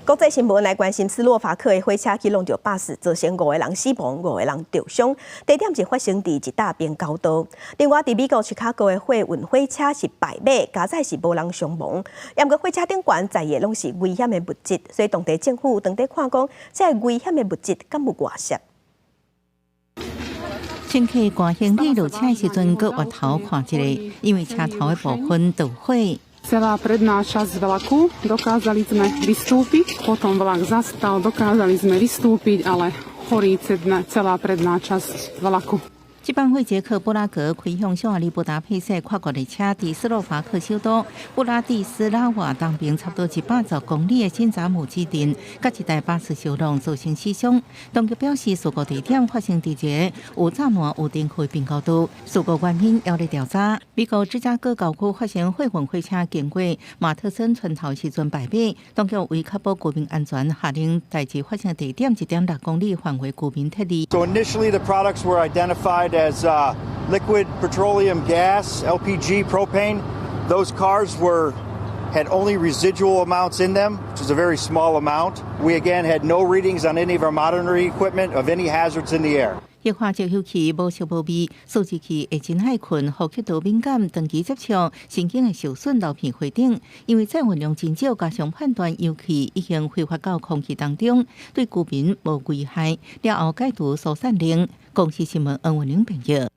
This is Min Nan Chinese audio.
國際新聞來關心，斯洛伐克的火車去挵著巴士，造成五個人死亡，五個人著傷。地點是發生佇一搭邊交道。另外，佇美國芝加哥的貨運火車是敗馬，佳哉是無人傷亡。毋過火車頂懸載的攏是危險的物質，所以當地政府當地看講，這个危險的物質敢有外洩？乘客掛行李落車時陣，閣回頭看一下，因為車頭的部分著火。 Celá predná časť vlaku, dokázali sme vystúpiť, potom vlak zastal, dokázali sme vystúpiť, ale horí celá predná časť vlaku. 這班火捷克布拉格開向匈牙利布達佩斯跨國列車，佇斯洛伐克首都布拉蒂斯拉瓦東邊差不多110公里的新扎姆基鎮，佮一台巴士相挵，造成死傷。當局表示，事故地點發生佇一个有柵欄、有燈號的平交道，事故原因猶咧調查。美國芝加哥郊區發生貨運火車經過馬特森村頭時陣敗馬，當局為確保居民安全，下令代誌發生地點1.6公里範圍居民撤離。 So initially the products were identified as liquid petroleum gas, LPG, propane. Those cars had only residual amounts in them, which is a very small amount. We again had no readings on any of our monitoring equipment of any hazards in the air. 液化石油氣無色無味，吸入去會真愛睏，呼吸道敏感，長期接觸，神經會受損、流鼻血等。因為載運量真少，加上判斷油氣已經揮發到空氣當中，對居民無危害。了後解除疏散令。公視新聞恩文玲編譯。